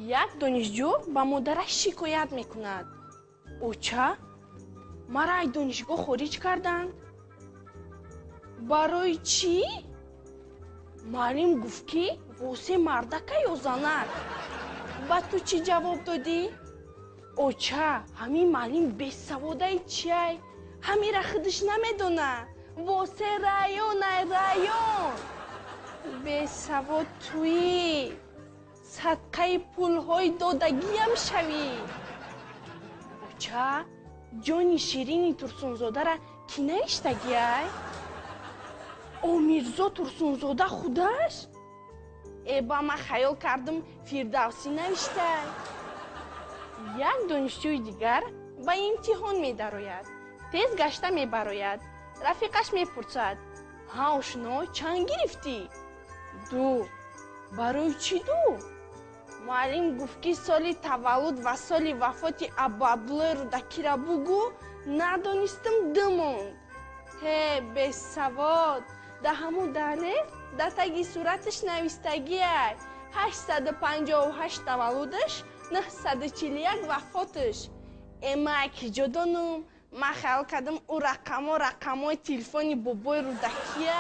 Як донишҷӯ ба модараш шикоят мекунад: «Оча, мара ай донишгоҳ хориҷ карданд». «Барои чӣ?» «Муаллим гуфт, ки Восе мардака ё занак». «Ба ту чӣ ҷавоб додӣ?» «Оча, ҳамин муаллим бесаводаи чиай, ҳамира худаш намедона. Восе районай, район». «Бесавод туӣ, садқаи пулҳои додагиам шавӣ». «Оча, Ҷони ширини Турсунзодара кӣ навиштагиай?» «О, Мирзо Турсунзода худаш? Э, ба ман хаёл кардам, Фирдавсӣ навиштай». Як донишҷӯи дигар ба имтиҳон медарояд, тез гашта мебарояд. Рафиқаш мепурсад: «Ҳа, ошно, чанд гирифтӣ?» «Ду». «Барои чӣ ду?» «Муаллим гуфт, ки соли таваллуд ва соли вафоти Абуабдуллои Рӯдакира бугӯ, надонистам, ду монд». «Ҳе, бесавод, да ҳамун далел да таги сураташ навистагиай: 858 таваллудаш, 941 вафоташ». «Э, ман киҷо донум? Ман хаёл кардам, ӯ рақамҳо рақамҳои телефони бобои Рӯдакия».